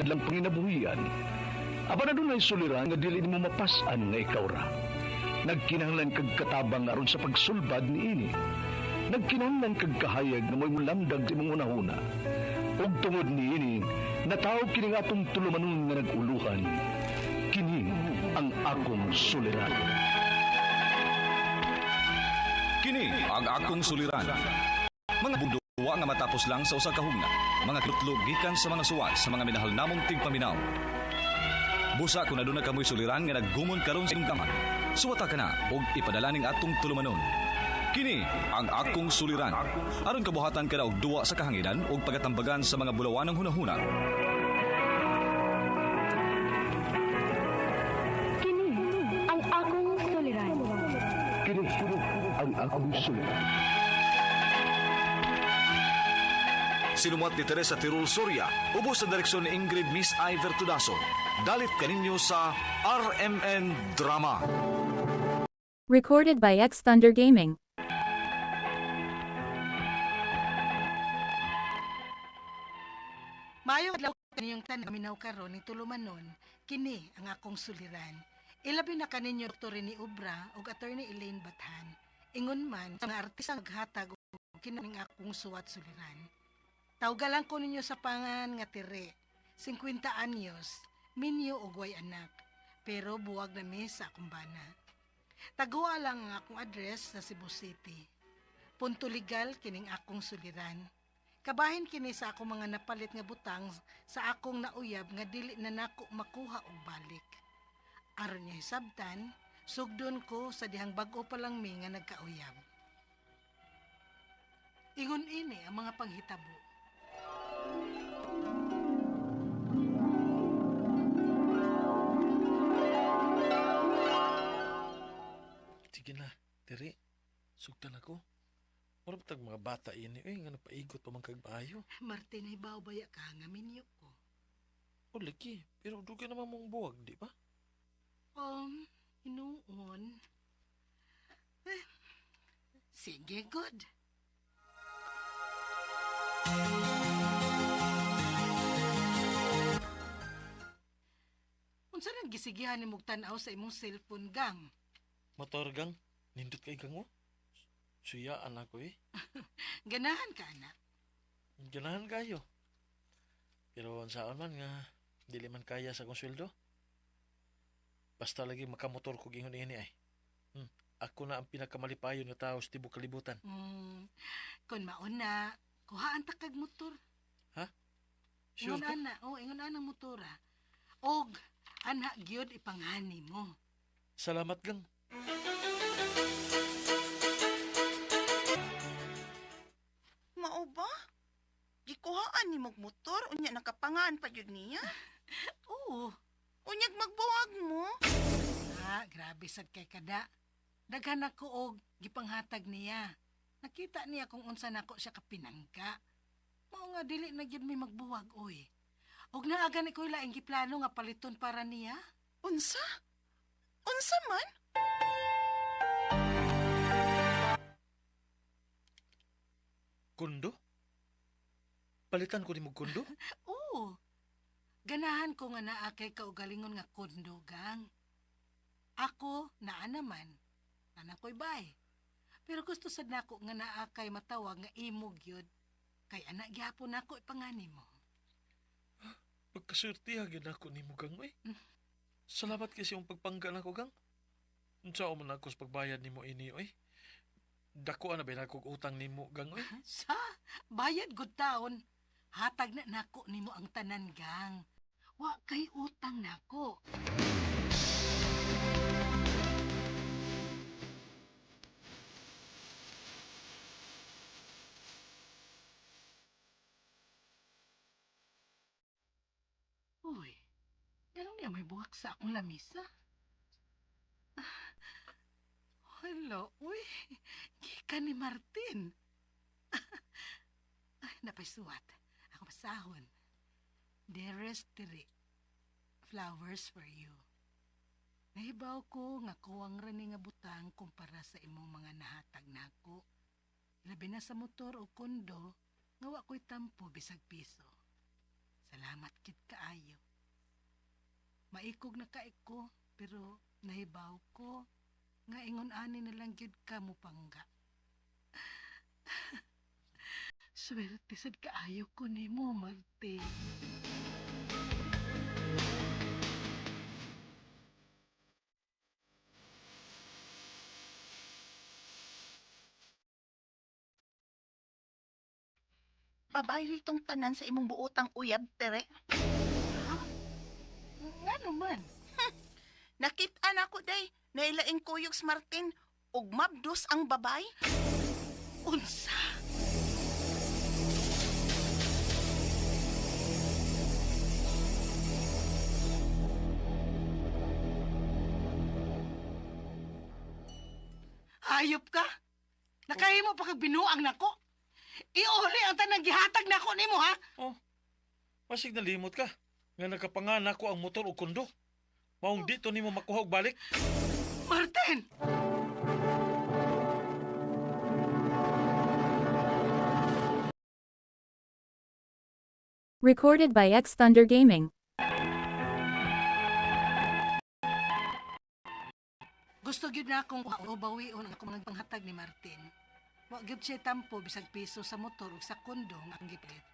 adlang panginabuhian. Apan adunay suliran nga dili nimo mapas-an nga ikaw ra. Nagkinahanglan kag katabang aron sa pagsulbad niini. Nagkinahanglan kag kahayag nga mo'y mulamdag sa imong hunahuna. Ug tungod niini, natawo kini nga atong tulumanon nga nag-uluhan. Kini ang akong suliran. Kini ang akong suliran. Mga bugduwa nga matapos lang sa usa ka hugna. Mga kinutlog gikan sa mga suwat sa mga minahal namong tigpaminaw. Busa kung aduna kamoy suliran nga naggumon karon sa inyong gaman. Suwata ka na ug ipadala ning atong tulumanon. Kini ang akong suliran. Aron kabuhatan ka na og duwa sa kahanginan ug pagatambagan sa mga bulawanong hunahuna. Kini ang akong suliran. Kini ang akong suliran. Sinumuat ni Teresa Tirul Soria, ubos sa direksyon ni Ingrid Miss Iver Tudaso. Dalit kaninyo sa RMN Drama. Recorded by X Thunder Gaming. Maayong adlaw kaninyong tanan minaw karon ni tulumanon, kini ang akong suliran. Ilabi na kaninyo Dr. Rene Obra ug Attorney Elaine Bathan. Ingon man sa mga artista naghatag og kini ang akong suwat suliran. Tawgalan ko ninyo sa pangan nga Tire, 50 anyos, minyo og way anak, pero buwag na mi sa akong bana. Taguan lang ang akong address sa Cebu City. Punto legal kining akong suliran. Kabahin kini sa akong mga napalit nga butang sa akong nauyab nga dili na nako makuha og balik. Aron niya hisabtan, sugdon ko sa dihang bag-o pa lang mi nga nagkauyab. Ingon ini ang mga panghitabo. Sige na, diri. Sugtan ako. Mura ba tag mga bata ini, eh, nga napaigot pa man kag maayo. Martin, hibaw baya ka nga minyo ko. O lagi, pero dugay naman mong buwag, di ba? Hinuon. Eh, sige, good. Unsa nang gisigihan ni tan-aw sa imong cellphone, gang? Motor gang, nindot kay gang mo. Suyaan ako eh. Ganahan ka, anak. Ganahan kayo. Pero ang saan man nga, dili man kaya sa akong sweldo. Basta lagi makamotor ko gingon ini ay. Ako na ang pinakamalipayon nga tao sa tibok kalibutan. Kung mauna, kuhaan ta kag motor. Sure Ingon ka? ana, oh, ingon ana ang motora. Og anha gyud ipanghani mo. Salamat gang. Mao ba? Gikuhaan ni mog motor unya nakapangaan pa gyud niya. Oo. Unyag magbuwag mo. Ah, grabe sad kay kada. Daghan ako og gipanghatag niya. Nakita niya kung unsa nako siya kapinangka. Mao nga dili na gyud mi magbuwag oy. Og naa gani ko'y laing giplano nga paliton para niya. Unsa? Unsa man? Kundo? Palitan ko ni mong kundo? Oo. Ganahan ko nga naa kay kaugalingon nga kondo gang. Ako naa naman. Tanan ko'y bay. Pero gusto sad nako nga naa kay matawag nga imo gyud. Kay ana gihapon nako ipangani mo. Pagkaswerte ha, gyud ako nimo gang oy. Salamat kasi yung pagpangga nako gang. Unsa man ako sa pagbayad nimo ini oy? Dako na ba nako utang nimo gang oy? Sa bayad gud taon. Hatag na nako nimo ang tanan gang. Wa kay utang nako. Uy, ganun niya may buhak sa akong lamisa. Ah, hello, uy, gikan ni Martin. Ay, napaysuwat. Ako masahon. Dearest Tiri, flowers for you. Nahibaw ko nga kuwang ra ni nga butang kumpara sa imong mga nahatag nako. Labi na sa motor o kondo, nga wa ko'y tampo bisag piso. Salamat kit kaayo. Maikog na kaig ko, pero nahibaw ko nga ingon ani na lang gyud ka mupangga. Swerte sad kaayo ko nimo, Martin. Babae ritong tanan sa imong buotang uyab, tere. Nga naman. Nakita na ako, day. Nailaing kuyog si Martin. Ug mabdos ang babay. Unsa? Hayop ka? Nakahimo pa kag binuang nako. Iuli ang tanang gihatag nako nimo ha. Oh. Masig nalimot ka. Nga nakapanganak ko ang motor o kondo. Maong dito nimo makuha og balik. Martin! Recorded by X Thunder Gaming. Gusto gyud na akong o bawion ang akong mga panghatag ni Martin. Wa gyud siya tampo bisag piso sa motor ug sa kondo nga ang gipalit.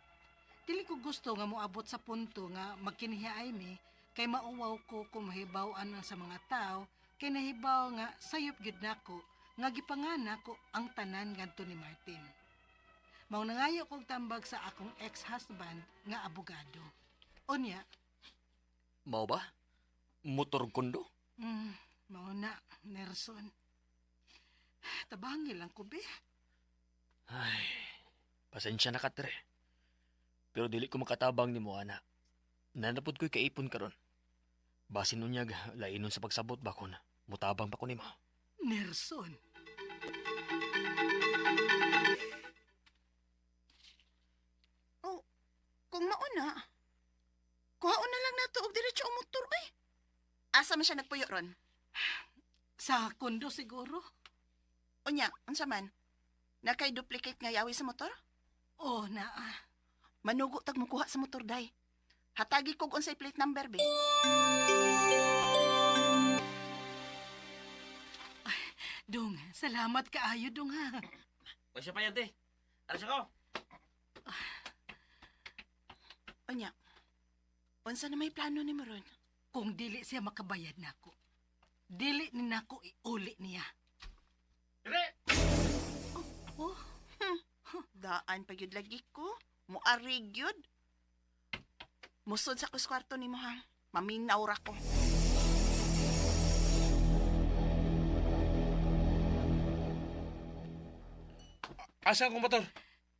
Dili ko gusto nga moabot sa punto nga magkinhiyaay mi kay mauwaw ko kung mahibaw-an sa mga tao kay nahibaw nga sayop gyud nako nga gipangana ko ang tanan ngadto ni Martin. Mao nangayo kog tambag sa akong ex-husband nga abogado. Unya, Mao ba? Motor kondo? mao na, Nelson. Tabangi lang ko be. Ay, pasensya na ka, Tere. Pero dili ko makatabang nimo, ana. Nanapod ko'y kaipon karon. Basin unyag, lainon sa pagsabot ba kon. Mutabang pa ko nimo. Nelson. Oh, kung mauna, kuhaon na lang nato og diretso ang motor, ay. Asa man siya nagpuyo ron? Sa kondo siguro? Unya, unsa man? Nakay duplicate nga yawi sa motor? Oh, naa. Manugo tag mukuha sa motor, day. Hatagi kog unsay plate number, be. Dong, salamat kaayo, Dong ha. O siya pa yan, te. Alas ako. Unya, unsa na may plano nimo ron? Kung dili siya makabayad nako. Dili ni nako iuli niya. Tere! Oh, Daan pa gyud lagi ko. Muarig gyud. Musod sa kus kwarto nimo ha. Maminaw ra ko. Asa akong motor?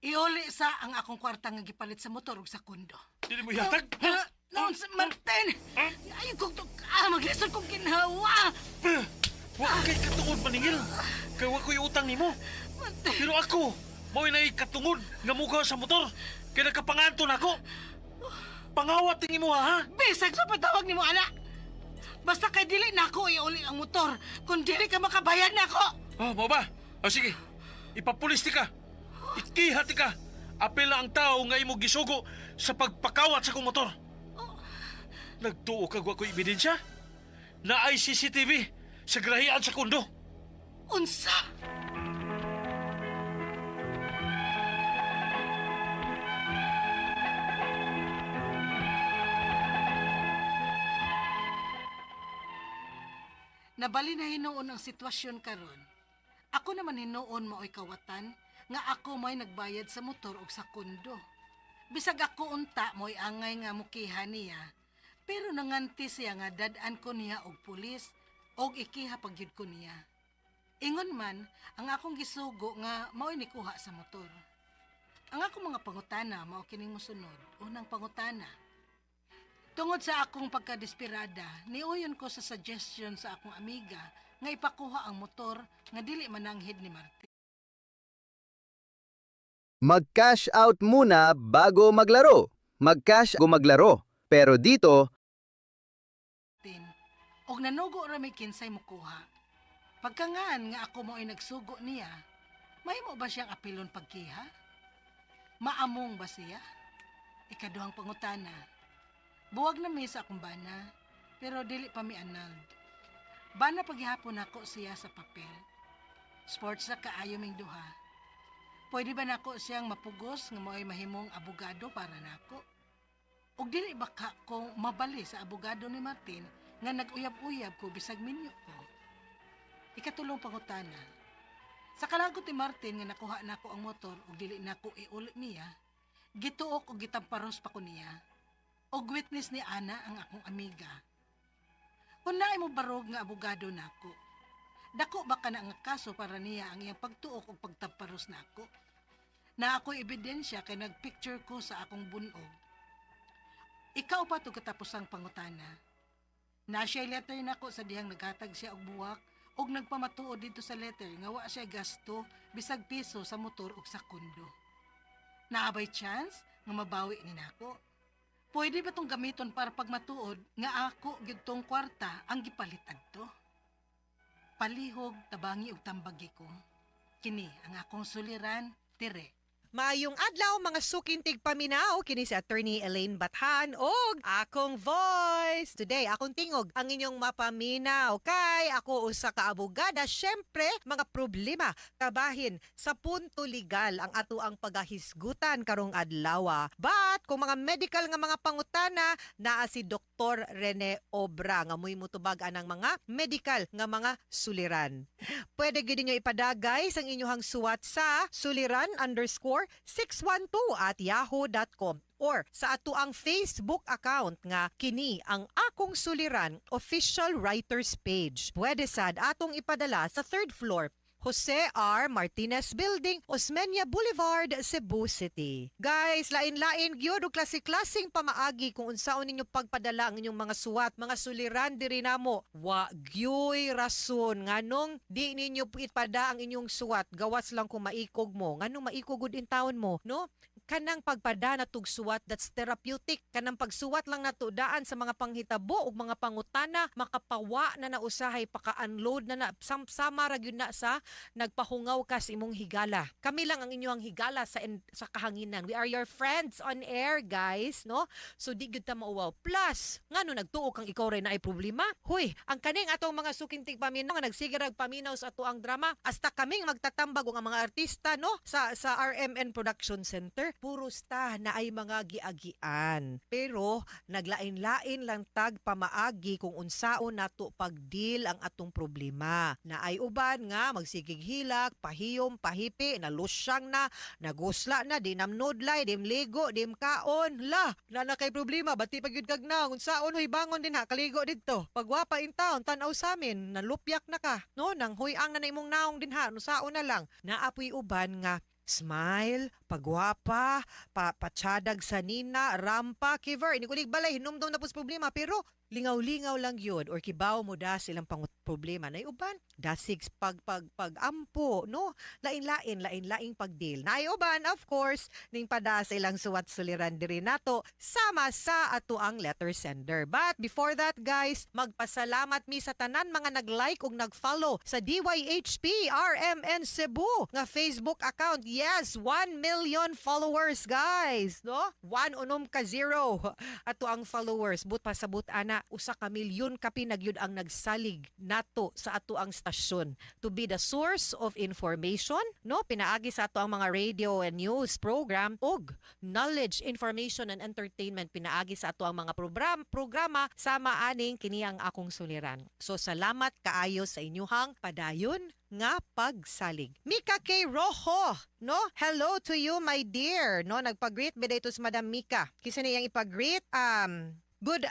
Iuli sa ang akong kwarta nga gipalit sa motor ug sa kondo. Dili mo ihatag? Ah, noon sa Martin! Ay, kung to, ah, maglisod kong ginawa! Wa kay katungod maningil. Kay wa ko'y utang nimo. Martin! Pero ako, mao'y nay katungod nga mukaw sa motor. Kay nakapanganto nako. Pangawat tingin mo ha? Bisag sa patawag nimo, ana! Basta kay dili nako iuli ang motor kung dili ka makabayad nako! Oh, mao ba? O sige, ipapulis ti ka. Ikiha ti ka. Apela ang tao nga imo gisugo sa pagpakawat sa kong motor. Nagtuo kag wa ko'y ebidensya? Naay CCTV sa grahian sa kondo. Unsa? Nabali na hinuon ang sitwasyon karon. Ako naman hinuon maoy kawatan nga ako may nagbayad sa motor ug sa kondo. Bisag ako unta mo'y angay nga mukiha niya, pero nanganti siya nga dad-an ko niya og pulis og ikiha pagyud ko niya. Ingon man, ang akong gisugo nga mao'y nikuha sa motor. Ang akong mga pangutana mao kining mosunod. Unang pangutana. Tungod sa akong pagkadesperada, niuyon ko sa suggestion sa akong amiga nga ipakuha ang motor nga dili mananghid ni Martin. Mag-cash out muna bago maglaro. Mag-cash go maglaro. Pero dito, Og nanugo ra may kinsay mukuha. Pagkangan nga ako mo'y nagsugo niya, mahimo ba siyang apilon pagkiha? Maamong ba siya? Ikaduhang pangutana. Buwag na mi sa akong bana. Pero dili pa mi annulled. Bana paghihapon nako siya sa papel. Sports sa kaayo ming duha. Pwede ba nako siyang mapugos nga mo'y mahimong abogado para nako? Og dili ba ka kung mabali sa abogado ni Martin nga nag-uyab-uyab ko bisag minyo ko? Ikatulong pangutana. Sa kalagot ni Martin nga nakuha nako ang motor ug dili nako iuli niya, gituok og gitamparos pa ko niya. Og witness ni Ana ang akong amiga. Kung naay mo barog nga abogado nako, dako ba kana nga kaso para niya ang iyang pagtuok og pagtamparos nako? Na ako ebidensya kay nagpicture ko sa akong bunog. Ikaw pa to katapusang pangutana. Na siya letter nako sa dihang naghatag siya og buwak og nagpamatuod dito sa letter nga wa siya gasto bisag piso sa motor ug sa kondo. Naa bay chance nga mabawi ni nako? Pwede ba tong gamiton para pagmatuod nga ako gyud tong kwarta ang gipalit adto? Palihog tabangi og tambagi ko. Kini ang akong suliran, Tere. Maayong adlaw, mga suking tigpaminaw, kini si Attorney Elaine Bathan og akong voice. Today, akong tingog ang inyong mapaminaw kay ako usa ka abogada. Syempre, mga problema kabahin sa punto legal ang ato ang pagahisgutan karong adlaw. But kung mga medical nga mga pangutana, naa si Dr. Rene Obra nga mo'y mutubag anang mga medical nga mga suliran. Pwede gyud ninyo ipadagay sang inyong suwat sa suliran_612@yahoo.com or sa ato ang Facebook account nga Kini ang Akong Suliran Official Writers Page. Pwede sad atong ipadala sa third floor, Jose R. Martinez Building, Osmeña Boulevard, Cebu City. Guys, lain-lain gyud og klase-klaseng pamaagi kung unsaon ninyo pagpadala ang inyong mga suwat, mga suliran diri namo. Wa gyoy rason nganong di ninyo ipada ang inyong suwat. Gawas lang kung maikog mo. Nganong maikog gud in taon mo, no? Kanang pagpada na suwat, that's therapeutic. Kanang pagsuwat lang nato daan sa mga panghitabo ug mga pangutana, makapawa na na usahay, paka-unload na na sama ra gyud na sa nagpahungaw ka sa imong higala. Kami lang ang inyong higala sa kahanginan. We are your friends on air, guys, no? So di gyud ta mauwaw. Plus, ngano nagtuo kang ikaw ray naay problema? Huy, ang kaning atong mga suking tigpaminaw nga nagsigirag paminaw sa ato ang drama, hasta kaming magtatambag ug ang mga artista, no, sa RMN Production Center, puros ta na ay mga giagian. Pero naglain-lain lang tag pamaagi kung unsaon nato pagdeal ang atong problema. Na ay uban nga magsigig hilak, pahiyom, pahipi, nalusyang na, nagusla na, di namnudlay, di mligo, di mkaon. La, na na kay problema, bati pag yun kag na, unsaon huy bangon din ha, kaligo didto. Pagwapa in town, tanaw sa amin, nalupyak na ka, no, nang huyang na na imong naong din ha, unsaon na lang. Naapoy uban nga smile, pagwapa, patsadag sa nina, rampa, kiver, ini kunig balay, hinumdum na po sa problema, pero lingaw-lingaw lang yun or kibaw mo da silang pangut problema na uban dasig pag pag pag-ampo, no? Lain-lain, lain-laing pagdeal na uban, of course, ning pada sa ilang suwat suliran diri nato sama sa ato ang letter sender. But before that, guys, magpasalamat mi sa tanan mga nag-like ug nag-follow sa DYHP RMN Cebu nga Facebook account. Yes, 1 million followers, guys, no? 1 unom ka 0 ato ang followers. But pasabot ana, 1 ka milyon kapin gyud ang nagsalig nato sa ato ang stasyon to be the source of information, no, pinaagi sa ato ang mga radio and news program ug knowledge, information and entertainment pinaagi sa ato ang mga programa sama aning Kini ang Akong Suliran. So salamat kaayo sa inyuhang padayon nga pagsalig. Mika K. Rojo, no? Hello to you, my dear. No, nagpa-greet ba dito si Madam Mika? Kisa niyang ipag-greet, good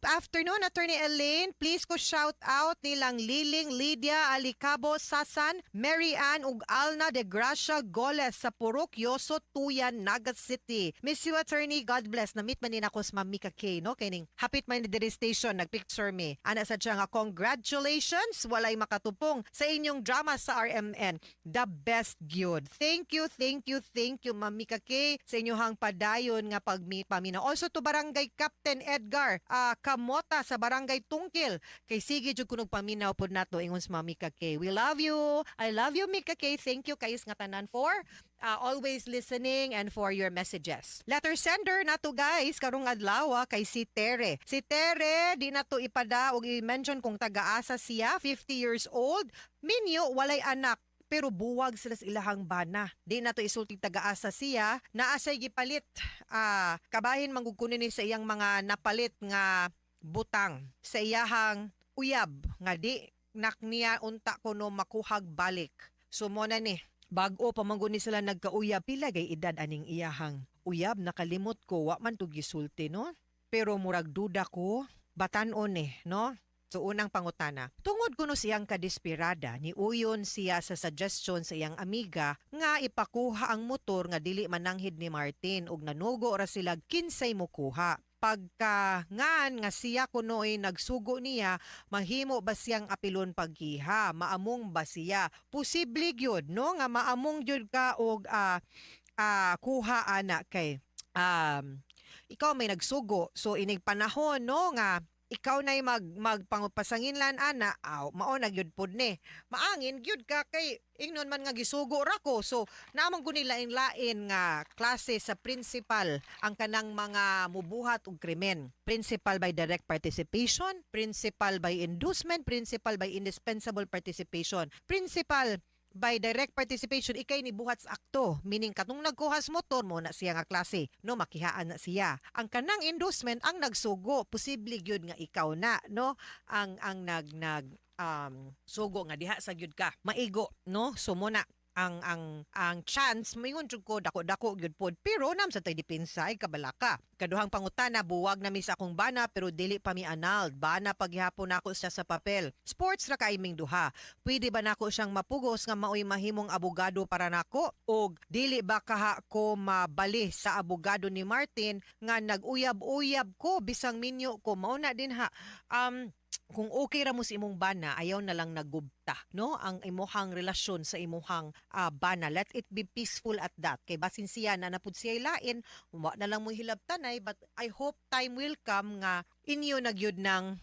afternoon, Attorney Elaine. Please ko shout out nilang Liling Lydia Alicabo Sasan, Mary Ann ug Alna de Gracia Goles sa Purok Yoso Tuyan, Naga City. Miss you, Attorney. God bless. Na-meet man din ako sa Ma'am Mika K, no? Kining hapit man ni diri station, nagpicture me. Ana sa siya nga, congratulations, walay makatupong sa inyong drama sa RMN. The best gyud. Thank you, thank you, thank you, Ma'am Mika K, sa inyong padayon nga pagmi paminaw. Also to Barangay Captain Edgar Kamota sa Barangay Tungkil kay sige jud kunog paminaw pod nato, ingon si Mika K. We love you. I love you, Mika K. Thank you kayo nga tanan for always listening and for your messages. Letter sender nato, guys, karong adlaw kay si Tere. Si Tere, di nato ipada og i-mention kung taga-asa siya, 50 years old, minyo, walay anak pero buwag sila sa ilahang bana. Di na to isulti taga-asa siya, naa siya'y gipalit. Kabahin man gud kuno ni sa iyang mga napalit nga butang sa iyahang uyab nga di nak niya unta kuno makuhag balik. So mo na ni bag-o pa man gud ni sila nagkauyab. Pila gay edad aning iyahang uyab? Nakalimot ko, wa man to gisulti, no? Pero murag duda ko batan-on eh, no? So unang pangutana, tungod kuno siyang kadesperada, ni uyon siya sa suggestion sa iyang amiga nga ipakuha ang motor nga dili mananghid ni Martin ug nanugo ra sila kinsay mokuha. Pagka ngan nga siya kunoy nagsugo niya, mahimo ba siyang apilon paggiha? Maamong ba siya? Posible gyud, no, nga maamong gyud ka og kuha ana kay ikaw may nagsugo. So inig panahon, no, nga ikaw na'y magpangupasanginlan ana, aw mao na gyud pud ni. Maangin gyud ka kay ingnon man nga gisugo ra ko. So naamong guni lain-lain nga klase sa principal ang kanang mga mubuhat og krimen. Principal by direct participation, principal by inducement, principal by indispensable participation. Principal by direct participation, ikay ni buhat sa akto, meaning katong nagkuha sa motor mo na siya nga klase, no, makihaan na siya. Ang kanang inducement, ang nagsugo, posible gyud nga ikaw na, no, ang nag nag sugo nga diha sa gyud ka maigo, no? So mo na ang chance, moingon jud ko dako dako gyud pod, pero nam sa tay depensa ay kabalaka. Kaduhang pangutana, buwag na mi sa akong bana pero dili pa mi annulled. Bana paghihapon nako siya sa papel. Sports ra kay ming duha. Pwede ba nako siyang mapugos nga maoy mahimong abogado para nako? Og dili ba kaha ko mabali sa abogado ni Martin nga nag-uyab-uyab ko bisang minyo ko? Mao na din ha. Kung okay ra mo sa imong bana, ayaw na lang nagubta, no? Ang imuhang relasyon sa imuhang bana, let it be peaceful at that. Kay basin siya na napud siya lain, wa na lang mo hilabtanay, but I hope time will come nga inyo na gyud ng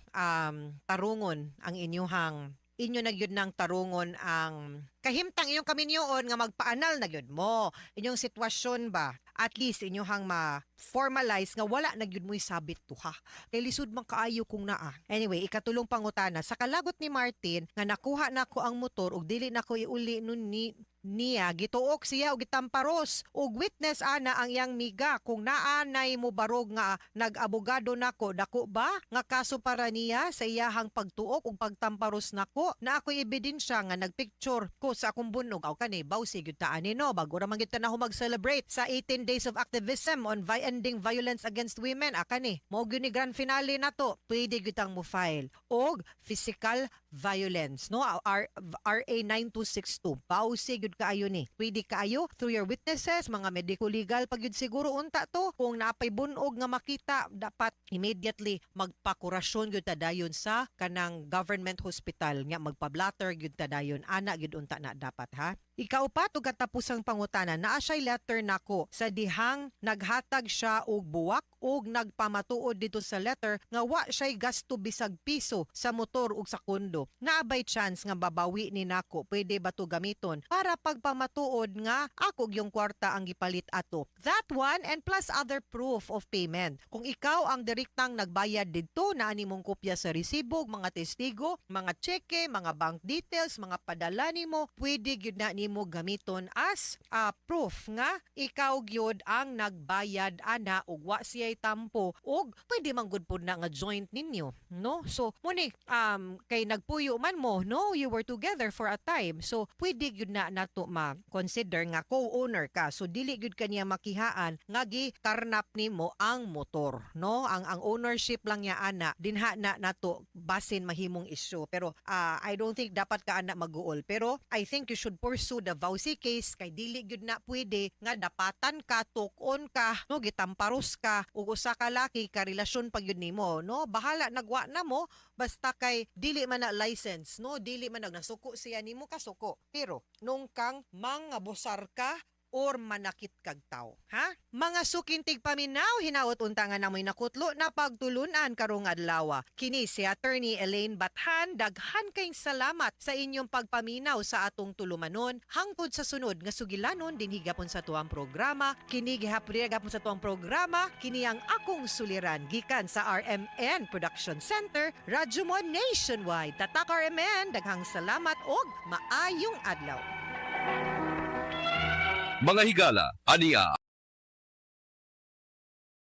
tarungon ang inyuhang inyo na gyud ng tarungon ang kahimtang inyong kaminyoon nga magpa-annul na gyud mo. Inyong sitwasyon ba, at least inyuhang ma-formalize nga wala na gyud mo'y sabit tuha kay lisod man kaayo kung naa. Anyway, ikatulong pangutana, sa kalagot ni Martin nga nakuha nako ang motor ug dili nako iuli nun ni niya, gituok siya og gitamparos ug witness ana ang iyang miga. Kung naa nay mo barog nga nag-abogado nako, dako ba nga kaso para niya sa iyahang pagtuok ug pagtamparos nako na ako'y ebidensya nga nagpicture ko sa akong bunog? Aw kani bawsi gyud ta ani, no? Bago ra man gyud ta na mag-celebrate sa 18 days of activism on ending violence against women, kani mao gyud ni grand finale nato. Pwede gyud tang mo file og physical violence, no? RA 9262. Bawsi gyud kaayo ni. Pwede kaayo through your witnesses, mga medico legal pag gyud siguro unta to. Kung naapay bunog nga makita, dapat immediately magpakurasyon gyud ta dayon sa kanang government hospital nga magpa-blatter gyud ta dayon ana gyud unta na dapat ha. Ikaupat ug katapusang pangutana, naa siya'y letter nako sa dihang naghatag siya og buwak ug nagpamatuod dito sa letter nga wa siya'y gasto bisag piso sa motor ug sa kondo. Naa bay chance nga babawi ni nako? Pwede ba to gamiton para pagpamatuod nga ako yung kwarta ang gipalit ato? That one and plus other proof of payment. Kung ikaw ang direktang nagbayad didto, naa nimong kopya sa resibo, mga testigo, mga tseke, mga bank details, mga padala nimo, pwede gyud na nimo gamiton as proof nga ikaw gyud ang nagbayad ana ug wa siya'y tampo ug pwede man gud pud na nga joint ninyo, no? So muni kay nagpuyo man mo, no? You were together for a time, so pwede gyud na nato ma-consider nga co-owner ka. So dili gyud kaniya makihaan nga gikarnap nimo ang motor, no? Ang ownership lang niya ana dinha na nato basin mahimong issue, pero I don't think dapat ka ana maguol, pero I think you should pursue the VAWC case kay dili gyud na pwede nga dapatan ka, tukon ka, no, gitamparos ka ug usa ka laki ka relasyon pa gyud nimo, no? Bahala nagwa na mo, basta kay dili man na license, no? Dili man nag nasuko siya nimo, kasuko, pero nung kang mangabusar ka. or manakit kag tawo, ha? Mga suking tigpaminaw, hinaot unta nga namoy nakutlo na pagtulunan karong adlaw. Kini si Attorney Elaine Bathan, daghan kayong salamat sa inyong pagpaminaw sa atong tulumanon hangtod sa sunod nga sugilanon dinhi gapon sa tuang programa. Kini gihapon gapon sa tuang programa, kini ang akong suliran gikan sa RMN Production Center, Radyo Mo Nationwide. Tatak RMN, daghang salamat og maayong adlaw. Mga higala, aniya